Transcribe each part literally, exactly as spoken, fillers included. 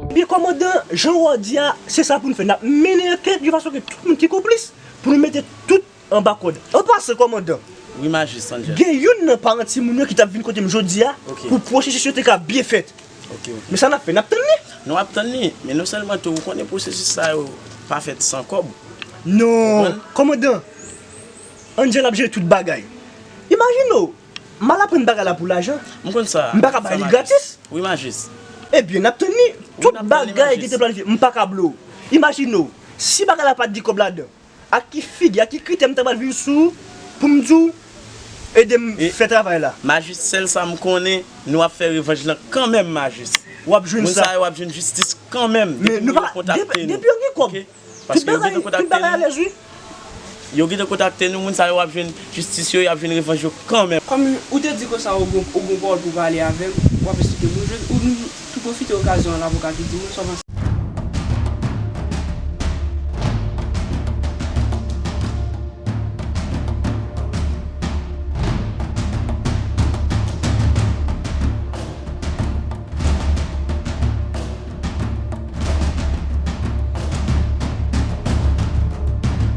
Ebyen, kòmandan, jan w di a, se sa pou n fè. N ap mennen ankèt yon fason ke tout moun ki konplis, pou nou mete tout anba kòd. An pasan, kòmandan, wi, majis Angel, gen youn nan paran timoun yo ki t ap vin kote m jodi a, ok, pou pwosesis yo te ka byen fèt. Ok, ok. Men sa n ap fè, n ap tann li. Nou ap tann li, men non sèlman tou, ou konnen pwosesis sa yo pa fèt san kòb. Non, kòmandan, Angel ap jere tout bagay. Imajine w, m al aprann bagay la pou lajan. M konn sa. M pa ka bay li gratis. Wi, majis. Ebyen, n ap tann li. Tout bagay ki te planifye, m pa ka blo. Imajine w, si bagay la pa t gen kòb ladan, ak ki figi, ak ki kritè m ta pral vin sou ou pou m di w ede m fè travay la? Majis, sèl sa m konnen, nou ap fè revanj lan kanmenm, majis. W ap jwenn sa. Moun sa yo ap jwenn jistis kanmenm. Men depi nou pa, depi, depi yo gen kòb, tout bagay, tout bagay alèz, wi. Yo gentan kontakte nou, moun sa yo ap jwenn jistis yo, y ap jwenn revanj yo kanmenm. Kòm ou te di konsa, ou gon, ou gon pawòl pou pale avè m, w ap esplike m. Ou jwenn, ou tou pwofite okazyon an la pou ka di moun sa w panse.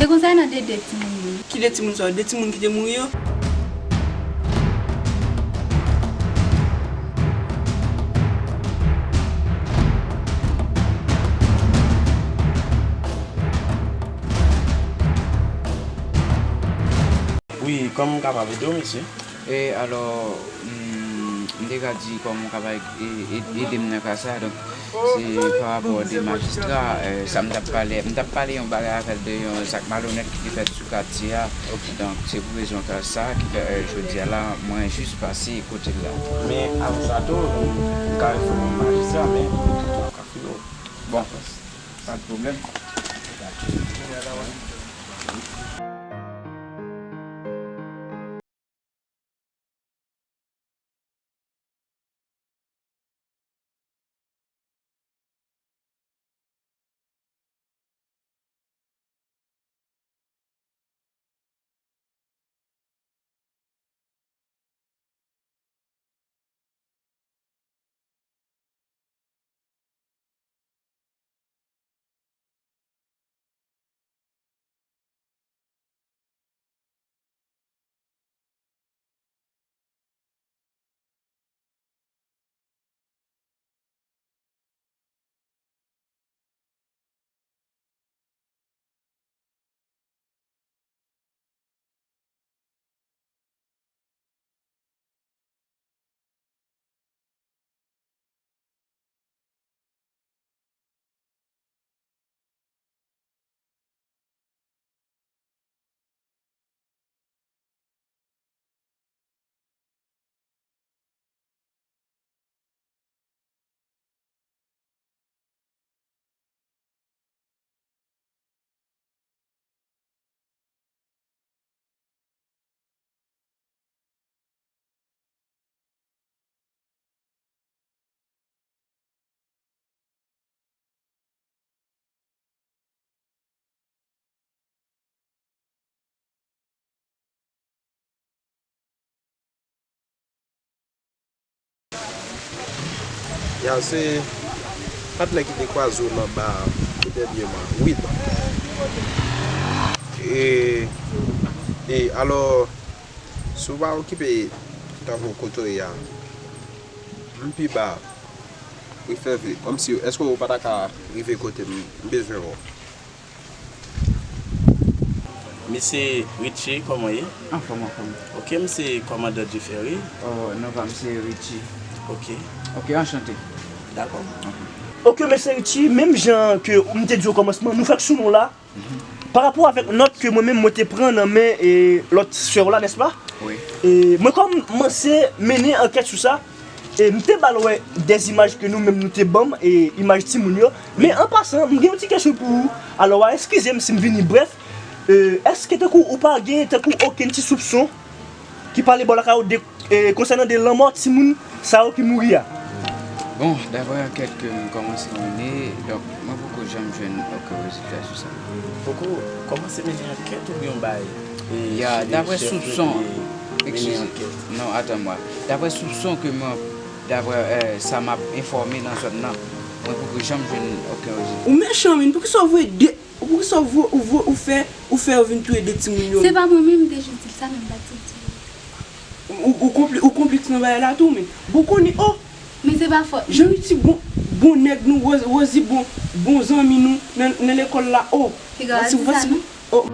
Te gon sa nan de, de timoun yo. Ki de timoun sa yo? De timoun ki te mouri yo? Wi, kòman m kapab ede w, mesye? E alò, m, m te ka di kòman w kapab e, e, ede m nan ka sa. Donk, se pa rapò de majistra, e, sa m t ap pale. M t ap pale yon bagay avè l de yon zak malonèt ki te fèt sou katye a. Ok. Donk, se pou rezon ka sa ki fè, e, jodi a la, mwen jis pase kote l la. Men, avan sa tou, m ka enfòme majistra, men, bon, pa de pwoblèm. Ya, se patnè ki te kwaze w nan ba a, ou dènyèman. Wi, non. E, e, alò, si w pa okipe tankou kote w ye a, m pi ba. Wi, fè vre. Kòmsi, èske w pa ta ka rive kote m, m bezwen wè w? Mesye Richie, kòman w ye? Anfòm, anfòm. Ok, m se kòmandan Jeffery. Oh, non pa m se Richie. Ok. Ok, anchante. Dakò. Ok. Ok, mesye Richie, menm jan ke m te di w okòmansman, nou fèk sou non la. Mhm. Pa rapò avèk nòt ke mwen menm mwen te pran nan men, e, lòt sè w la, nèspa? Wi. E, mwen kòmanse mennen ankèt sou sa. E m te ba l wè dèzimaj ke nou menm nou te ban m, e imaj timoun yo. Men an pasan, m gen yon ti kesyon pou ou. Alò, w a eskize m si m vini brèf. E, èske tankou ou pa gen tankou okenn ti soupson ki pale bò lakay ou de, e, konsènan de lanmò timoun sa yo ki mouri a? Bon, daprè ankèt ke m kòmanse mennen, donk, mwen poko janm jwenn okenn rezilta sou sa. Poko kòmanse mennen ankèt oubyen w bay, e, ya, daprè soupson, eskize, non, atann mwa. Daprè soupson ke mwen, daprè, e, sa m ap enfòme nan zòn nan, Mwen poko janm jwenn okenn rezilta. Ou mechan, men. Poukisa w voye de, poukisa w vo-, ou vo-, ou fè, ou fè yo vin touye de timoun yo? Se pa mwen menm, m te jis di l sa, men m pa t di l. Ou, ou konpli-, ou konpliks nan bagay la tou, men. Bon, konnen, oh! Men se pa fòt mwen. Jan Richie bon, bon nèg nou, Ro-, Rosie bon, bon zanmi nou nan, nan lekòl la, oh! Piga, pa di sa non. Oh!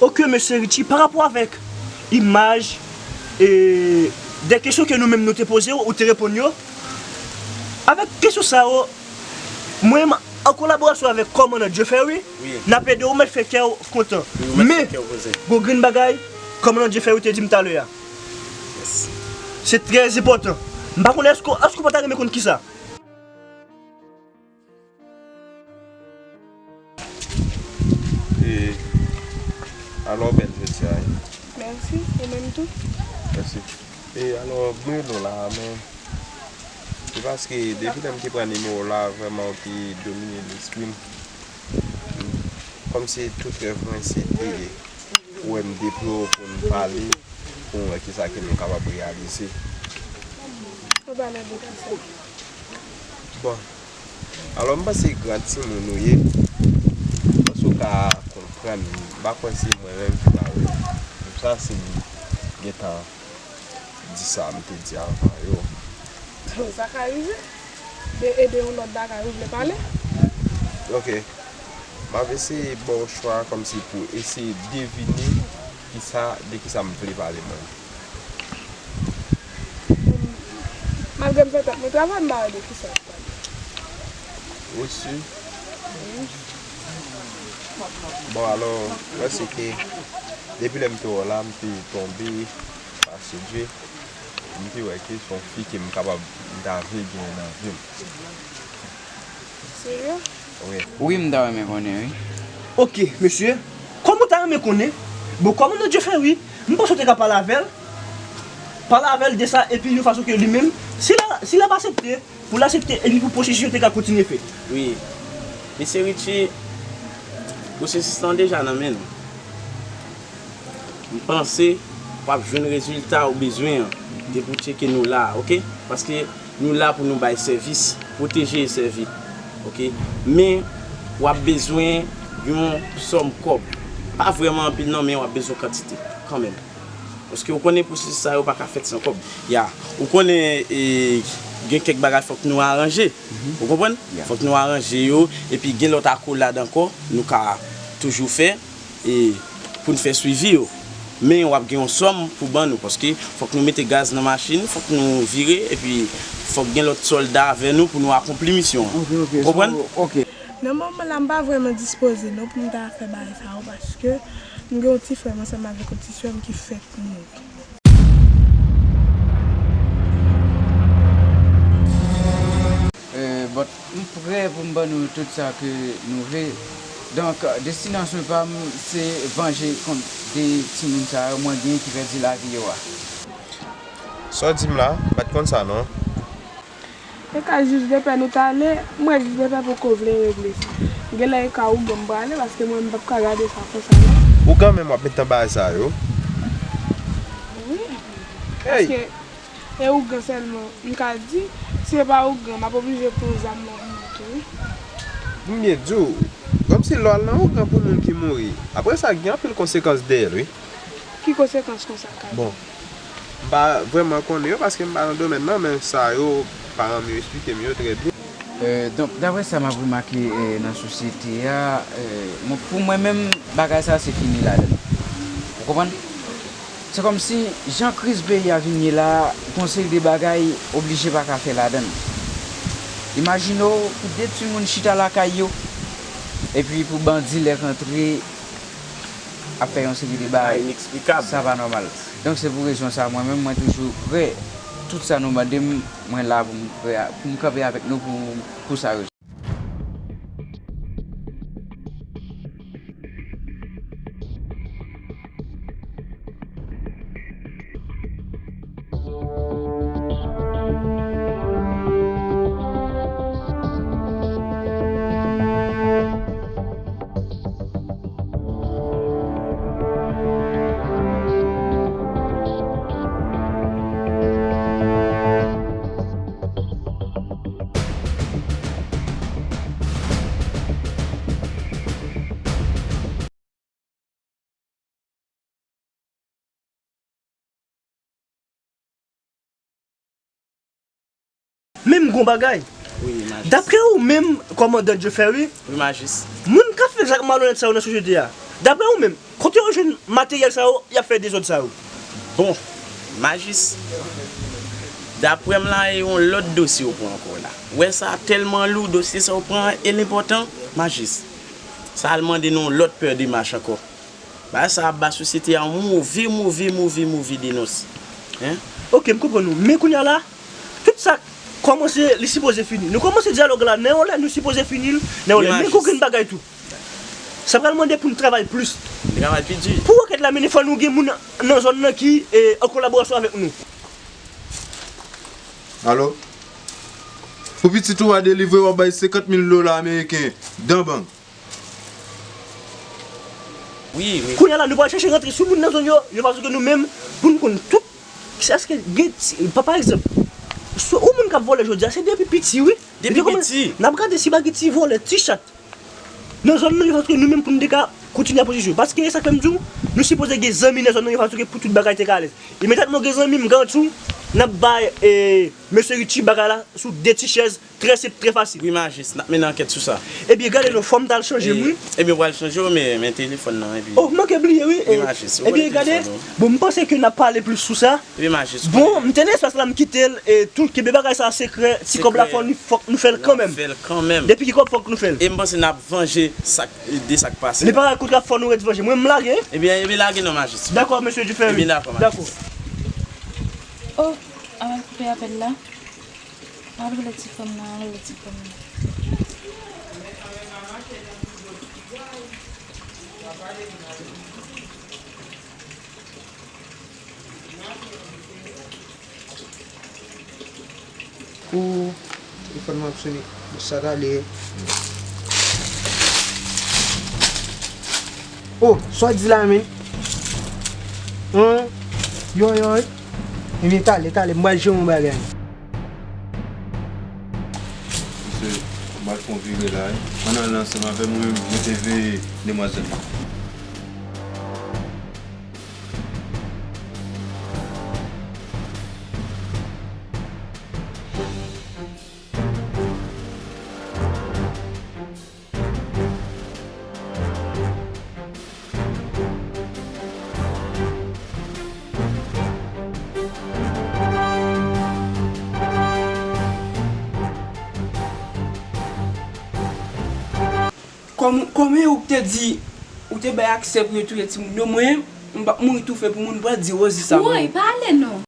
Ok, mesye Richie, pa rapò avèk imaj e de kesyon ke nou menm nou te poze w, ou te reponn yo. Avèk kesyon sa yo, mwen menm, an kolaborasyon avèk kòmandan Jeffery, wi, n ap ede w mèt fè kè w kontan. Wi, ou mèt fè kè w kontan. Men, gon grenn bagay, kòmandan Jeffery te di m talè a. Yes. Se trè enpòtan. M pa konnen èske, èske w pa ta renmen konn kisa? E, alò, bèl jodi a, wi. Mèsi, ou menm tou. Mèsi. E, alò, m rele w la, men se paske depi lè m te pran nimewo w la, vrèman, ou te domine lespri m. Kòmsi tout rèv mwen se te wè m depi w pou n pale, pou n wè kisa ke nou kapab reyalize. Ou pale de kisa? Bon, alò, m panse gran timoun ou ye, m panse w ka konprann, m pa kwè se mwen menm ki pa wè. Pou sa, si m gentan di sa m te di avan yo. Sa ka rive. De, e de yon lòt bagay ou vle pale? Ok. M ap eseye ba w chwa kòmsi pou eseye devine kisa, de kisa m vle pale mwen. Malgre m fè tèt mwen travay, m pa wè de kisa w ap pale. Ou si? Wi. Bon, alò, mwen se ke depi lè m te wè w la, m te tonbe, pase Dye, m te wè ke se yon fi ke m kapab, m ta vle genyen nan vi m. Serye? Wi. Wi, m ta renmen konnen, wi. Ok, mesye. Kòman w ta renmen konnen? Bon, kòmandan Jeffery, m panse w te ka pale avè l. Pale avè l de sa, epi yon fason ke li menm, si l a, si l ap aksepte, pou l aksepte, epi pou pwosesis yo te ka kontinye fèt. Wi. Mesye Richie, pwosesis lan deja nan men nou. M panse w ap jwenn rezilta ou bezwen an. Depi w tcheke nou la, ok? Paske nou la pou nou bay sèvis, pwoteje e sèvi. Ok? Men, w ap bezwen yon sòm kòb. Pa vrèman anpil non, men w ap bezwen kantite kanmenm. Paske ou konnen pwosesis sa yo pa ka fèt san kòb. Ya, ou konnen, e, gen kèk bagay fòk nou aranje. Ou konprann? Ya. Fòk nou aranje yo, epi gen lòt akolad ankò nou ka toujou fè, e, pou n fè swivi yo. Men w ap gen yon sòm pou ban nou, paske fòk nou mete gaz nan machin, fòk nou vire, epi fòk gen lòt sòlda avè nou pou nou akonpli misyon an. Ok, ok. Ou konprann? So, ok. Nan moman la, m pa vrèman dispoze non pou m ta fè bagay sa yo, paske m gen yon ti frè m ansanm avèk yon ti sè m ki fèk mouri. Euh, but m prè pou m ban nou tout sa ke nou vle. Donk, destinasyon pa m, se vanje kont de timoun sa yo mwen gen ki pèdi lavi yo a. Sa w di m la, m pa t konn sa non. E kay jij de pè nou t ale, m wè jij de pè poko vle regle sa. Genlè e ka ougan m prale, paske mwen m p ap ka gade sa konsa non. Ougan menm w ap met nan bagay sa yo? Wi. Hey! Paske e ougan sèlman m ka di, si e pa ougan, m ap oblije pran zam nan men w tou wi. M byen di w, kòmsi lè w al nan ougan pou moun ki mouri, apre sa gen anpil konsekans dèyè l wi. Ki konsekans konsa ka gen? Bon, m pa vrèman konnen yo paske m pa nan domèn nan, men sa yo, paran m yo eksplike m yo trè byen. Euh, donk, daprè sa m ap remake, euh, nan sosyete a, euh, mwen, pou mwen menm, bagay sa se fini ladan l. Ou konprann? Se kòmsi jan kriz peyi a vin ye la, gon seri de bagay oblije pa ka fè ladan l. Imajine w pou de timoun chita lakay yo, epi pou bandi lè rantre, ap fè yon seri de bagay. Ineksplikab. Sa pa nòmal. Donk, se pou rezon sa, mwen menm, mwen toujou prè. Tout sa nou mande m, mwen la pou m prè a, pou m kanpe avèk nou pou, pou sa rezon. Menm gon bagay. Wi, Majis. Daprè ou menm, kòmandan Jeffery, wi, Majis, moun k ap fè zak malonèt sa yo nan sosyete a, daprè ou menm, kote yo jwenn materyèl sa yo, y ap fè dezòd sa yo? Bon, Majis, daprè m la, e yon lòt dosye w pran ankò la. Ou wè sa tèlman lou, dosye sa w pran an, e l enpòtan, Majis. Sa al mande nou yon lòt pè demach ankò. Bagay sa ap ba sosyete a yon move, move, move, move denons. Hein? Ok, m konprann ou. Men kounye a la, tout sa kòmanse, li sipoze fini. Nou kòmanse dyalòg la nan yon lè, nou sipoze fini l nan yon lè. Men gen yon grenn bagay tou. Sa pral mande pou n travay plis. Travay pi di. Pou rakèt la mennen, fò nou gen moun nan zòn nan ki, eh, an kolaborasyon avèk nou. Alo? Pou pitit ou a delivre, w ap bay senkant mil dola ameriken dan bank. Wi, wi. Kounye a la, nou pral chèche rantre sou moun nan zòn yo, yon fason ke nou menm, pou n konn tout, èske gen ti, pa, pa egzanp, sou, yon moun k ap vòlè jodi a, se depi piti, wi. Depi piti. N ap gade si pa gen ti vòlè, ti chat nan zòn nan, yon fason ke nou menm, pou n te ka kontinye ap pwotèje yo. Paske, e sa k fè m di w, nou sipoze gen zanmi nan zòn nan, yon fason ke pou tout bagay te ka alèz. Imedyatman gen zanmi, m garanti w, n ap bay, eh, mesye Richie bagay la sou de ti chèz, trè senp, trè fasil. Wi, Majis, n ap mennen ankèt sou sa. Ebyen, gade non, fò m t al chanje m, wi. Ebyen, w al chanje w, men, men telefòn nan, epi. Oh, m manke bliye, wi. Wi, Majis, ou konnen telefòn ou. Ebyen, gade, bon, m panse ke n ap pale plis sou sa. Wi, Majis, ou konnen. Bon, m te nan espas la, m kite l, e tou, kenbe bagay sa sekrè, ti kòb la fò nou, fòk nou fè l kanmenm. N ap fè l kanmenm. Depi gen kòb, fòk nou fè l. E m panse n ap vanje sa k, de sa k pase. Li pa kontra, fò nou ret vanje. Mwen, m lage. Ebyen, ebyen, lage non, Majis. Dakò, mesye Jeffery. Ebyen, dakò, Majis. Dakò. Oh, an al koupe apèl la. Al rele ti fanm nan, al rele ti fanm nan. Ou, telefòn mwen ap sone. Sa t ale. Oh, sa w di la menm? Hum? Yo, yo, yo. Ebyen, talè, talè, m pral jere yon bagay. Mesye, m pral fè yon vire la, wi. Ann al ansanm avè m, ou menm, ou te veye demwazèl la. Kòm, kòman ou te di, ou te bay aksè pou yo touye timoun yo, mwen, m p ap mouri toufe pou moun pral di Rosie sa. Woy, pale non.